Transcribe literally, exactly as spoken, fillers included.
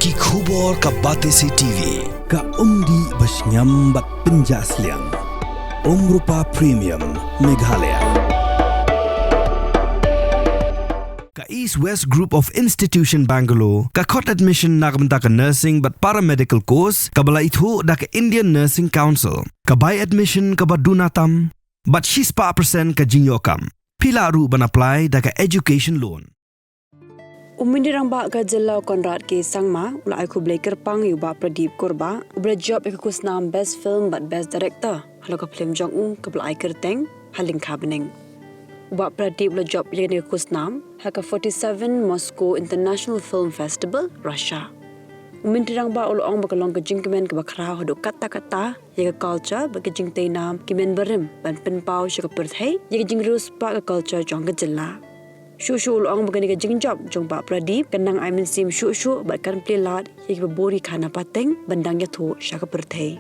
Ki khubor ka Batesi T V, ka umdih ba shngiam bad pynjah sliang. Umrupa Premium, Meghalaya. Ka East West Group of Institution Bangalore, ka khot admission na ka bynta ka nursing bad paramedical course, kaba la ithuh da ka Indian Nursing Council, ka bai admission kaba duna tam, bad shispah percent ka jingïoh kam. Phi lah ruh ban apply da ka education loan. U Myntri Rangbah ka jylla u Conrad K Sangma u la ai khublei kyrpang ïa u Bah Pradip Kurbah, uba la jop ïa ka khusnam Best Film bad Best Director halor ka phlim jong u kaba la ai kyrteng Ha Lyngkha Bneng. U Bah Pradip u la jop ïa kane ka khusnam ha ka forty-seven Moscow International Film Festival, Russia. U Myntri Rangbah u la ong ba ka long ka jingkmen kaba khraw haduh katta katta ïa ka culture bad ka jingtei nam ki member rim ban pynpaw sha ka pyrthei ïa ka jingriewspah ka culture jong ka jylla. Shuh shuh u la ong ba kane ka jingjop jong Bah Pradip kan nang ai mynsiem shuh shuh bad kan plie lad ïa kiba bun ki khana pateng ban dang ïathuh sha ka pyrthei.